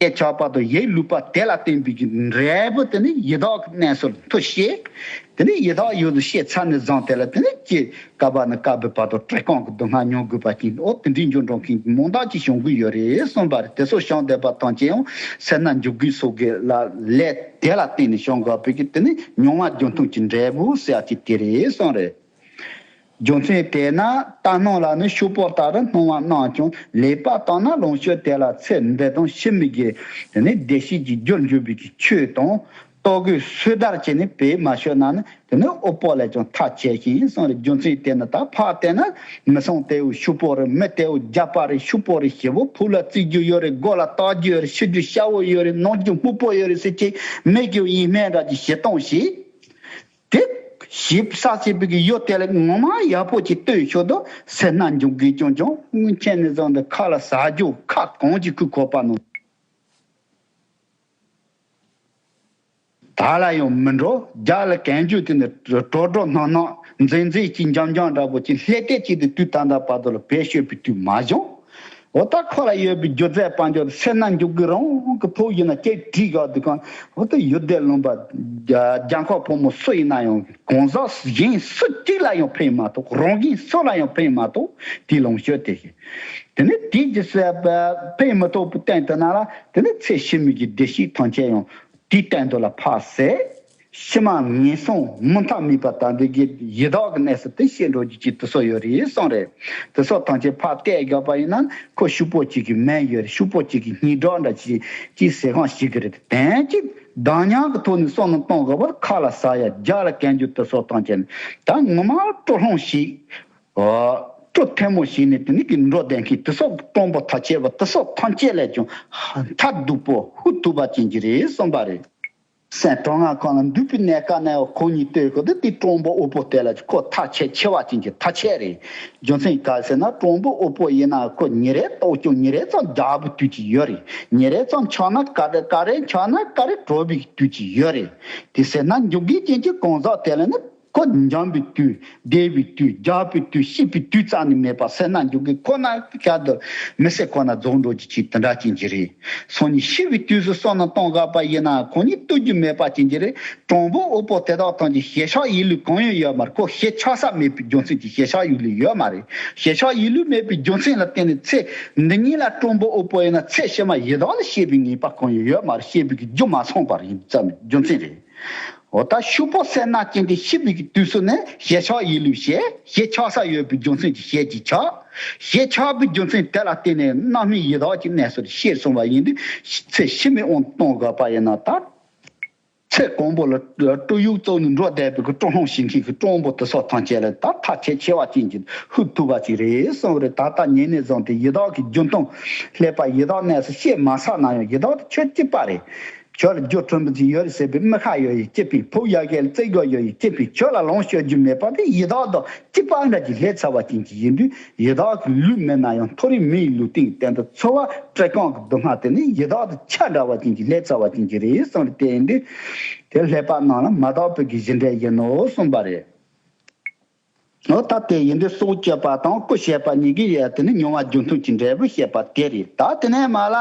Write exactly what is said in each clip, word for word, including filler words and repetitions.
སྐད་ཆགས་པ་དང་ཡིད་ལུས་པ་དེ་ལ་བརྟེན་པའི་གི་འབྲས་བུ་དེ་ནི་ཡི་དྭགས་ཀྱི་གནས་སུ་ཐུག་བྱས། དེ་ནི་ཡི་དྭགས་ཡུལ་དུ་སྐྱེས་ཚར་ནས་བཟུང་དེ་ལ་དེ་ནི་ཀྱེ་བསྐལ་པ་ནི་བསྐལ་པའི་བར་དུ་བཀྲེས་སྐོམ་གྱི་སྡུག་བསྔལ་མྱོང་དགོས་པ་ཅན། འོ་དེ་འདྲའི་འགྱུར་འགྲོ་མཁན་གྱི་མང་དག་ཅིག་བྱུང་གི་ཡོད་རེད་གསུངས་པ་རེད། དེ་ཚོ་བྱུང་བསྡད་པ་ཐམས་ཅད་ཡང་སེར་སྣ་འཇིབས་རྒོད་སོགས་ཀྱི་ལ་ལས་དེ་ལ་བརྟེན་ནས་བྱུང་དགོས་པའི་གི་དེ་ནི་མྱོང་བ་རྒྱུ་མཐུན་གྱི་འབྲས་བུ་ཟེར་ཡ་ཅིག་དེ་རེད་གསུངས་རེད། རྒྱུ་མཚན་དེས་ན་ད་སྣང་ལ་ནི་ཕྱུག་པོ་ལྟར་སྣང་བ་སྣང་ཀྱང་ལེགས་པར་བརྟགས་ན་ལོངས་སྤྱོད་དེ་ལ་ཚེ་འདི་དང་ཕྱི་མའི་གི་དེ་ནི་བདེ་སྐྱིད་ཀྱི་རྒྱུར་འགྱུར་བའི་གི་ཆོས་དང་ལྟོ་གོས་སོས་དལ་བྱས་ནས་བེད་མ་ཤོད་ན་ནི་དེ་ནི་དབུལ་པོ་ལས་ཀྱང་ཐར་ཆེ་ཞིང་གསུངས་རེད། རྒྱུ་མཚན་དེས་ན་ད་ཕར་བལྟས་ན་མི་ཚང་དེའུ་ཕྱུག་པོ་རེད། མི་དེའུ་རྒྱལ་པོ་རེད། ཕྱུག་པོ་རེད། ཞེ་པོ་ཕུག་ལ་བརྩི་རྒྱུ་ཡོད་རེད། མགོ་ལ་བཏགས་རྒྱུ་ཡོད་རེད། ཤི་རྒྱུ་ཤ་བོ་ཡོད་རེད། ནང་རྒྱུ་སྨུག་པོ་ཡོད་རེད་ཟེར་གྱི་མི་གི་ཡིན་སྨན་འདྲ་གྱི་ཞེ་སྡང་ཞིག་དེ་ཞིབ་ས་བྱེད་པའི་གི་ཡོད་དེ་ལ་ངོ་མ་ཡག་པོ་ཅིག་ལྟོས་ཤོག་དོ། སེར་སྣ་འཇིབས་རྒོད་ཀྱང་ཀྱང་སྔོན་ཆད་ནས་བཟུང་སྟེ་ཁ་ལ་ཟ་རྒྱུ་ཁ་གང་ཅིག་ཁུ་ཁོག་པ་ནང་ད་ལ་ཡང་མི་འགྲོ། རྒྱ་ལ་གན་རྒྱུ་དེ་ནི་གྲོ་གྲོ་སྣང་སྣང་མཛེས་མཛེས་ཀྱི་འཇམ་འཇམ་འདྲ་པོ་ཅིག་ལྷས་ཏེ་ཅིག་ཏུ་དུས་ད་ལྟ་བར་དུ་ལ་བེད་སྤྱོད་པའི་དུས་མ་བྱུང་། འོ་ད་ཁོ་ལ་ཡོད་པའི་རྒྱུ་རྫས་དཔལ་འབྱོར་སེར་སྣ་འཇིབས་རྒོད་རང་གི་ཕུག་ཡིན་ན་ཅེས་བྲིས་དགོས་འདུག་གང་། འོ་ད་ཡུལ་སྡེ་ལུང་པ་རྒྱ་རྒྱ་འཁོགས་ཕོ་མོ་སུ་ཡིན་ན་ཡང་གང་ཟག་གཞན་སུ་གཅིག་ལ་ཡང་ཕན་མ་ཐོགས། རང་གཞན་སུ་ལ་ཡང་ཕན་མ་ཐོགས། དེའི་ལོངས་སྤྱོད་དེ་བཞིན་དེ་ནི་དེའི་རྗེས་སུ་ཕན་མི་ཐོགས་པའི་སྟེང་དུ་ན་ལ་དེ་ནི་ཚེ་ཕྱི་མའི་གི་བདེ་སྐྱིད་ཐམས་ཅད་ཡང་དེའི་སྟེང་དུ་ལ་ཕར་ཟད། ཕྱི་མ་ངན་སོང་མུ་མཐའ་མེད་པ་དང་འདི་གི་ཡི་དྭགས་ཀྱི་གནས་སུ་དེ་སྐྱེ་འགྲོ་རྒྱུ་ཅིག་དེ་ཚོ་ཡོད་རེད་གསུངས་རེད། དེ་ཚོ་ཐམས་ཅད་ཕར་བལྟས་དགོས་པ་ཡིན་ན་ཁོ་ཕྱུག་པོ་གཅིག་གི་སྨན་ཡོད་རེད། ཕྱུག་པོ་གཅིག་གི་སྙིང་གྲོགས་འདྲ་ཅིག་ཅིག་ཟེར་གང་ཞིག་གི་རེད། དོན་གཅིག་བདག་ཉིད་ཀྱི་ཐོག་ནས་བསམ་བློ་གཏོང་དགོས་པར་ཁ་ལ་ཟ་ཡ་རྒྱ་ལ་གན་རྒྱུ་དེ་ཚོ་ཐམས་ཅད་ནི་ད་ངོ་མ་སྤྲོ་སློང་ཞིག་ཨོ། སྤྲོ་ཐལ་མོ་ཞིག་ནས་དེ་ནི་གི་འགྲོ་བསྡད་མཁན་དེ་ཚོ་སྤྲང་པོ་ཐ་ཆད་པ་དེ་ཚོ་ཐམས་ཅད་ལས་ཀྱང་མཐར་སྡུག་པོ་ཧུ་ཐུག་པ་ཅན་གྱི་རེད་གསུངས་པ་རེད། སེམས་གྲང་ངར་ཁོང་ལ་འདུས་པའི་གནས་སྐབས་ནས་ཁོང་གཉིས་ལྟོས་གོ་དེ་དེ་སྤྲང་པོ་དབུལ་པོ་དེ་ལ་ཁོ་ཐ་ཆད་ཆེ་བ་ཅན་གྱི་ཐ་ཆད་རེད། རྒྱུ་མཚན་ག་ཟེར་ན་སྤྲང་པོ་དབུལ་པོ་ཡིན་ན་ཁོ་ཉིན་རེ་ལྟོགས་ཀྱང་ཉིན་རེ་ཙམ་རྒྱགས་པའི་དུས་ཀྱི་ཡོད་རེད། ཉིན་རེ་ཙམ་ཆགས་ན་ག་རེ་ག་རེ་ཆགས་ན་ག་རེ་གྲོལ་བའི་དུས་ཀྱི་ཡོད་རེད། དེ་ཟེར་ན་འཇིབས་རྒོད་ཅན་གྱི་གང་ཟག་དེ་ལ་ནི། ཁོ་འཇམ་པའི་དུས། བདེ་བའི་དུས། རྒྱགས་པའི་དུས། སྐྱིད་པའི་དུས་རྩ་ནས་མེད་པ་སེར་སྣ་འཇིབས་རྒོད་ཁོ་ན་ཁྱད་དུ་མི་སེར་ཁོ་ན་རྫོགས་འགྲོ་རྒྱུ་ཅིག་དེ་འདྲ་ཅན་གྱི་རེད། སང་ཉིན་ཤི་བའི་དུས་སུ་བསམ་བློ་གཏོང་དགོས་པ་ཡིན་ན་ཁོང་གཉིས་ལྟོས་རྒྱུ་མེད་པ་ཅན་གྱི་རེད། སྤྲང་པོ་དབུལ་པོ་དེ་དག་ཐམས་ཅད་ཞེ་ཆགས་ཡིད་ལུས་གང་ཡང་ཡོད་མ་རེད། ཁོ་ཞེ་ཆགས་ས་མེད་པའི་རྒྱུ་མཚན་གྱིས་ཞེ་ཆགས་ཡིད་ལུས་ཡོད་མ་རེད། ཞེ་ཆགས་ཡིད་ལུས་མེད་པའི་རྒྱུ་མཚན་ལ་བརྟེན་ནས་ཚེ་འདི་ཉིད་ལ་སྤྲང་པོ་དབུལ་པོ་ཡིན་ན་ཚེ་ཕྱི་མ་ཡི་དྭགས་ལ་སྐྱེ་བའི་ངེས་པ་གང་ཡང་ཡོད་མ་རེད། སྐྱེ་བའི་གི་རྒྱུ་མ་ཚང་བ་རེད་ཙམ་རྒྱུ་མཚན་རེད། འོ་ད་ཕྱུག་པོ་སེར་སྣ་ཅན་དེ་ཤི་བའི་གི་དུས་སུ་ནི་ཞེ་ཆགས་ཡིད་ལུས་བྱས། ཞེ་ཆགས་ས་ཡོད་པའི་རྒྱུ་མཚན་གྱིས་ཞེ་གཅིག་ཆགས། ཞེ་ཆགས་པའི་རྒྱུ་མཚན་དེ་ལ་བརྟེན་ནས་རྣམ་སྨིན་ཡི་དྭགས་ཀྱི་གནས་སུ་སྐྱེས་སོང་བ་ཡིན་དུས་ཚེ་ཕྱི་མའི་དབང་དུ་གཏོང་དགོས་པ་ཡིན་ན་ད། ཚེ་གང་པོ་ལ་སྤྲོ་གཡུག་བཙུགས་ནས་འགྲོ་བསྡད་པའི་གི་སྤྲོ་སྣང་བྱེད་མཁན་གྱི་སྤྲང་པོ་དེ་ཚོ་ཐམས་ཅད་ལ་ད་ཐ་ཆད་ཆེ་བ་ཅན་གྱི་ཧུབ་ཐུབ་པ་ཅིག་རེད་གསུངས་རེད། ད་ལྟ་ཉིད་ནས་བཟུང་སྟེ་ཡི་དྭགས་ཀྱི་རྒྱུ་མཐོང་ལྷས་པ་ཡི་དྭགས་གནས་སུ་སྐྱེས་མ་ཚར་ན་ཡང་ཡི་དྭགས་དེ་ཁྱོད་སྐྱིད་པ་རེད། ཁྱོད་ལ་རྒྱུ་མཐུན་པོ་ཅིག་ཡོད་རེད་ཟེར་བའི་མི་ཁ་ཡོད་ཡི་སྐྱིད་པའི་ཕུག་ཡ་གལ་རྩེ་དགོས་ཡོད་ཡི་སྐྱིད་པའི་ཁྱོད་ལ་ལོངས་སྤྱོད་རྒྱུ་མེད་པ་དེ་ཡི་དྭགས་དང་སྐྱིད་པ་འདྲ་ཅིག་ལྷས་ཚར་བ་ཅན་གྱི་ཡིན་དུས་ཡི་དྭགས་ཀྱི་ལུས་མེད་ན་ཡང་མཐོ་རིས་མི་ཡི་ལུས་སྟེང་དེ་འདྲ་འཚོ་བ་བཀྲེས་སྐོམ་གྱི་སྡུག་བསྔལ་དེ་ནི་ཡི་དྭགས་དང་ཆ་འདྲ་བ་ཅན་གྱི་ལྷས་ཚར་བ་ཅན་གྱི་རེད་གསུངས་རེད། དེ་ཡིན་དུས་དེ་ལྷས་པ་རྣམས་ལ་མ་དག་པའི་གི་གཞི་འབྲས་ཡིན་ནོ་གསུངས་པ་རེད། འོ་ད་དེ་ཡིན་དུས་སྲོག་གཅོད་པ་དང་སྐུ་གཤེགས་པ་གཉིས་ཀྱི་ཡ་དེ་ནི་མྱོང་བ་རྒྱུ་མཐུན་གྱི་འབྲས་བུ་བཤད་པ་དེ་རེད། ད་དེ་ནས་མ་ལ་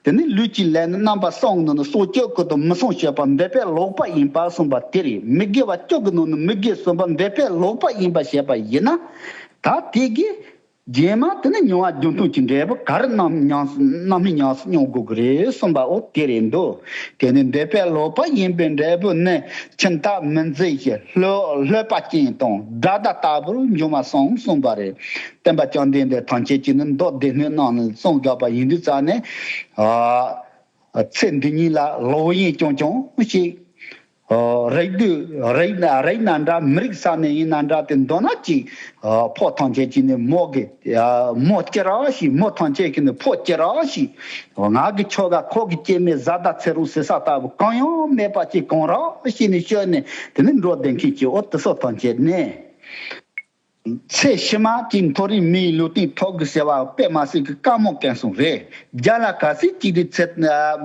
དེ་ནི་ལུས་ཀྱི་ལས་ནི་རྣམ་པ་གསུམ་ནི་སྲོག་གཅོད་ཀུན་ཏུ་མི་བསྲུང་བྱེད་པ་འདོད་པས་ལོག་པ་ཡིན་པར་གསུངས་པ་དེ་རེད། མི་དགེ་བ་བཅུ་གི་ནང་ནས་མི་དགེ་གསུམ་པ་འདོད་པས་ལོག་པ་ཡིན་པར་བཤད་པ་ཡིན་ན། ད་དེ་གི་རྗེས་མ་དེ་ནི་མྱོང་བ་རྒྱུ་མཐུན་གྱི་འབྲས་བུ་ག་རེ་རྣམ་སྨིན་ཉམས་སུ་མྱོང་དགོས་ཀྱི་རེད་གསུངས་པ་འོ་དེ་རེད་འདུག་དེ་ནི་འདོད་པས་ལོག་པ་ཡིན་པའི་འབྲས་བུ་ནི་ཁྱིམ་བདག་མི་མཛེས་ཤིང་ལྷོད་པ་ཅན་དང་དགྲ་སྡེ་ལྟ་བུར་འབྱུང་བར་གསུངས་གསུངས་པ་རེད། སྟོན་པ་བཅོམ་ལྡན་འདས་ཐམས་ཅད་ཀྱིས་ནི་མདོ་སྡེ་སྣོད་རྣམས་ནས་གསུངས་དགོས་པ་ཡིན་དུས་ཙང་ནས། ཚེ་འདི་ཉིད་ལ་ལོག་གཡེམ་རྐྱང་རྐྱང་ཞིག་རིགས་རྒྱུད་རིགས་ན་རིགས་ན་འདྲ་མི་རིགས་ས་ནས་ཡིན་ན་འདྲ་དེ་མདོར་ན་ཅིག་ཕོ་ཐམས་ཅད་ཀྱིས་ནི་མོ་གི་མོ་སྐྱེ་རོགས་ཞེས། མོ་ཐམས་ཅད་ཀྱིས་ནི་ཕོ་སྐྱེ་རོགས་ཞེས། ང་གི་ཁྱོ་ག་ཁོ་གི་སྐྱེ་དམན་བཟའ་ཟླ་ཚེ་རོགས་ཟེར་ས་ལྟ་བུ་གང་ཡང་མེད་པ་ཅིག་གང་རོགས་ཞེས་ནས་ཤོད་ནས་དེ་ནི་འགྲོ་བསྡད་མཁན་གྱི་འོ་དེ་ཚོ་ཐམས་ཅད་ནི། ཚེ་ཕྱི་མ་གཅིག་མཐོ་རིས་མི་ཡི་ལུས་རྟེན་ཐོབ་དགོས་ཟེར་བ་དཔེ་མ་སྲིད་ཀྱི་དཀའ་མོ་སྐོང་སོང་རེད། རྒྱ་ལ་གལ་སྲིད་གཅིག་དེ་ཚེ་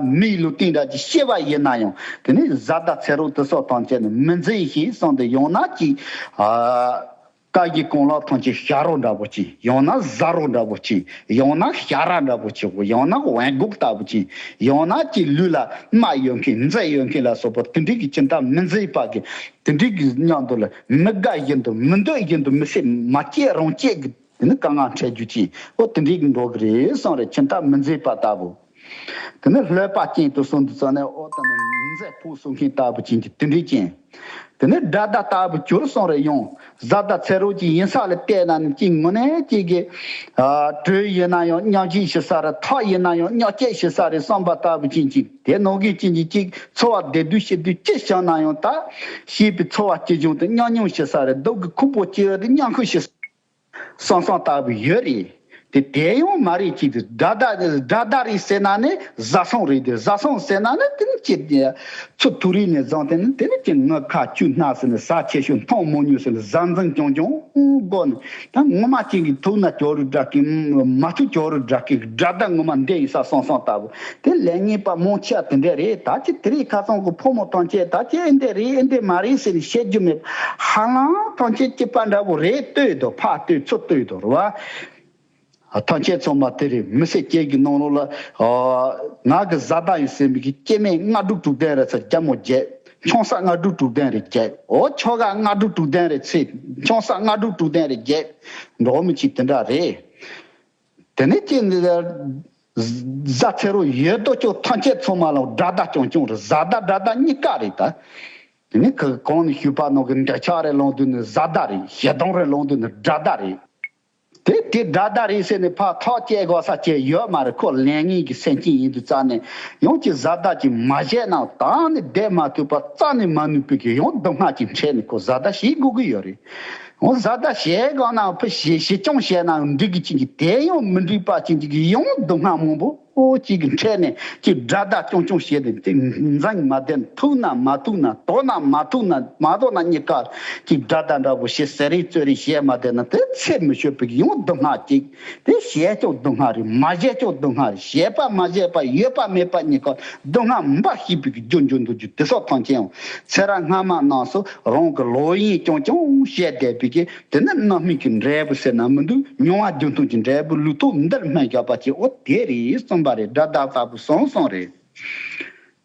མི་ཡི་ལུས་རྟེན་འདྲ་ཅིག་སྐྱེས་པ་ཡིན་ན་ཡང་དེ་ནི་བཟའ་ཟླ་ཚེ་རོགས་དེ་ཚོ་ཐམས་ཅད་ནི་མི་མཛེས་ཤིང་གསུངས་ཏེ་ཡང་ན་གཅིག་ཨ། ལྟ་གི་གོང་ལ་ཐང་ཆེན་ཤ་རོ་འདྲ་པོ་ཅིག། ཡང་ན་ཟ་རོ་འདྲ་པོ་ཅིག། ཡང་ན་ཤ་ར་འདྲ་པོ་ཅིག། ཡང་ན་ཝན་གོག་ལྟ་བུ་ཅིག། ཡང་ན་ཅིག་ལུས་ལ་རྨ་ཡོད་མཁན་མཛེ་ཡོད་མཁན་ལ་སོགས་པ་དེ་འདྲའི་གི་ཁྱིམ་བདག་མི་མཛེས་པ་གི་དེ་འདྲའི་གི་མཉམ་དུ་ལ་མི་དགའ་བཞིན་དུ་མི་འདོད་བཞིན་དུ་མི་སེམས་མ་སྐྱིད་རང་སྐྱིད་གི་དེ་ནི་དཀའ་ངལ་འཕྲད་རྒྱུ་ཅིག། ཨོ་དེ་འདྲའི་གི་འགྲོ་གི་རེད་བསམ་རེད། ཁྱིམ་བདག་མི་མཛེས་པ་ལྟ་བུ། དེ་ནས་ལྷོད་པ་ཅན་དུ་སོང་དུས་ཙང་ནས་ཨོ་ད་ནི་མཛེ་ཕུག་སོང་མཁན་ལྟ་བུ་ཅན་གྱི་དེ་འདྲའི་ཅན། དེ་ནས་དགྲ་ཟླ་ལྟ་བུ་གྱུར་སོང་རེ་ཡོང་། གཟའ་ཟླ་ཚེ་རོགས་ཀྱི་ཡིན་ས་ལ་བལྟས་ན་ནི་གཅིག་དངོས་གནས་གཅིག་གི་ཨ་དྲོད་ཡིན་ན་ཡང་སྙོམས་སྒྲིག་བྱེད་ས་རེ། ཐག་ཡིན་ན་ཡང་སྙོམས་སྐྱེད་བྱེད་ས་རེ་བསམ་པ་ལྟ་བུ་ཅན་གཅིག། དེ་ནང་གི་ཅན་གྱི་གཅིག་འཚོ་བ་བདེ་སྡུག་སྐྱིད་སྡུག་ཅི་བྱུང་ན་ཡང་ད་ཤེས་པའི་འཚོ་བ་སྐྱིད་སྦྱོང་དུ་མཉམ་མྱོང་བྱེད་ས་རེ། སྡུག་གི་ཁུག་པོ་སྐྱེ་བ་དེ་མཉམ་ཁུག་བྱེད་ས། སང་སང་ལྟ་བུ་ཡོད་རེད། དེ་དེ་ཡང་མ་རེད་ཅིག་དེ་དགྲ་ཟླ་དགྲ་ཟླ་རེད་ཟེར་ན་ནི་བཟའ་ཚང་རེད། དེ་བཟའ་ཚང་ཟེར་ན་ནི་དེ་ནི་ཅི་ཚུ་དུ་རིག་ནས་བཟུང་སྟེ་ནི་དེ་ནི་ཅི་ངུ་ཁ་བཅུ་སྣ་ཟེར་ནས་ཟ་ཆེ་ཤོས་མཐོང་མོ་ཉུང་ཟེར་ནས་བཟའ་འཛིན་རྐྱང་རྐྱང་སྒོ་ནས་ད་ངོ་མ་ཅིག་གི་ཐུག་ན་ཇོ་རུ་འདྲ་གི་མ་ཐུག་ཇོ་རུ་འདྲ་གི་དགྲ་ཟླ་ངོ་མ་འདི་ཡིན་ས་སང་སང་ལྟ་བུ། དེ་ལས་ངན་པ་མང་ཆེ་བ་དེ་འདྲ་རེད། ད་ཅི་དེ་རིང་ཁ་སང་གི་ཕོ་མོ་ཐམས་ཅད་ད་ཅི་ཨེ་འདྲ་རེད་ཨེ་འདྲ་མ་རེད་ཟེར་ནས་བཤད་རྒྱུ་མེད། ཧ་ལམ་ཐམས་ཅད་སྐྱིད་པ་འདྲ་བོ་རེད། ལྟོས་དོ། ཕར་ལྟོས་ཚུར་ལྟོས་དོ་རེད་བ། ཐམས་ཅད་ཚང་མ་དེ་རེད། མི་སེར་སྐྱེས་ཀྱི་ནང་ལོགས་ལ་ང་གི་བཟའ་ཟླ་ཡིན་ཟེར་མི་གི་སྐྱེ་དམན་ལྔ་དྲུག་དྲུག་ལྡན་རེད་ཚེ་རྒྱ་མོ་བརྒྱད། ཆང་ས་ལྔ་དྲུག་དྲུག་ལྡན་རེད་བརྒྱད། འོ་ཁྱོ་ག་ལྔ་དྲུག་དྲུག་ལྡན་རེད་ཚེ་ཆང་ས་ལྔ་དྲུག་དྲུག་ལྡན་རེད་བརྒྱད། འགྲོ་མི་གཅིག་དེ་འདྲ་རེད། དེ་ནས་ཁྱེད་འདི་གཟའ་ཚེ་རོགས་ཡོད་དོ་ཅོག་ཐམས་ཅད་ཚང་མ་ལ་དགྲ་ཟླ་རྐྱང་རྐྱང་རེད། བཟའ་ཟླ་དགྲ་ཟླ་གཉིས་ཀ་རེད་ད། དེ་ནས་ཁ་གོང་ནས་ཞུས་པ་ནང་གི་འདོད་ཆགས་རེ་ལོང་དུས་ནི་བཟའ་ཟླ་རེད། ཞེ་སྡང་རེ་ལོང་དུས་ནི་དགྲ་ཟླ་རེད། དེ་དེ་དགྲ་ཟླ་རེད་ཟེར་ནས་ཕར་ཐག་བཅད་དགོས་ས་བཅད་ཡོད་མ་རེད། ཁོ་ལས་ངན་གྱི་སེམས་ཅན་ཡིན་དུས་རྩ་ནས་ཡང་ཅིག་བཟའ་ཟླ་ཅིག་མ་བྱས་ན་ད་ནི་བསྡད་མ་ཐུབ་པ་རྩ་ནས་མ་ནུས་པའི་གི་ཡང་སྡུག་བསྔལ་ཅིག་འཕྲད་ནས་ཁོ་བཟའ་ཟླ་བྱེད་དགོས་ཀྱི་ཡོད་རེད། འོ་བཟའ་ཟླ་བྱས་གང་ན་ཕུ་བྱེད་བྱེད་སྐྱོང་བྱས་ན་འགྲིག་གི་ཅིག་གི་དེ་ཡང་མི་འགྲིག་པ་ཅིག་གི་ཡང་སྡུག་བསྔལ་མང་པོ་ཨོ་ཅིག་གི་འཕྲད་ནས་ཅིག་དགྲ་ཟླ་རྐྱང་རྐྱང་བྱས་ཏེ་དེ་འཛིང་མ་བསྡད་ཐུག་ན་མ་ཐུག་ན་དོགས་ན་མ་ཐུག་ན་མ་དོགས་ན་གཉིས་ཀ་ཅིག་དགྲ་ཟླ་འདྲ་བོ་བྱེད་ཟེར་རེས་རྩོད་རེས་བྱས་མ་བསྡད་ན་དེ་ཚེ་མི་ཆོད་པའི་ཡང་སྡུག་བསྔལ་ཅིག། དེ་བྱས་ཀྱང་སྡུག་བསྔལ་རེད། མ་བྱས་ཀྱང་སྡུག་བསྔལ་རེད། བྱས་པ་མ་བྱས་པ་ཡོད་པ་མེད་པ་གཉིས་ཀ་སྡུག་བསྔལ་འབའ་ཞིག་པའི་རྒྱུ་འགྱུར་འདུག་རྒྱུ་དེ་སོགས་ཐམས་ཅད་ཡང་ཚེ་རབས་སྔ་མ་རྣམས་སུ་རང་གི་ལོ་ཡིན་རྐྱང་རྐྱང་བཤད་བསྡད་པའི་གི་དེ་ནི་རྣམ་སྨིན་གྱི་འབྲས་བུ་ཟེར་ན་མི་འདུག་མྱོང་བ་རྒྱུ་མཐུན་གྱི་འབྲས་བུ་ལུས་ཐོག་འདིར་སྨིན་བཞག་པ་ཅིག་ཨོ་དེ་རེད་གསུངས་པ་རེད། དགྲ་ཟླ་ལྟ་བུ་སོང་སོང་རེད།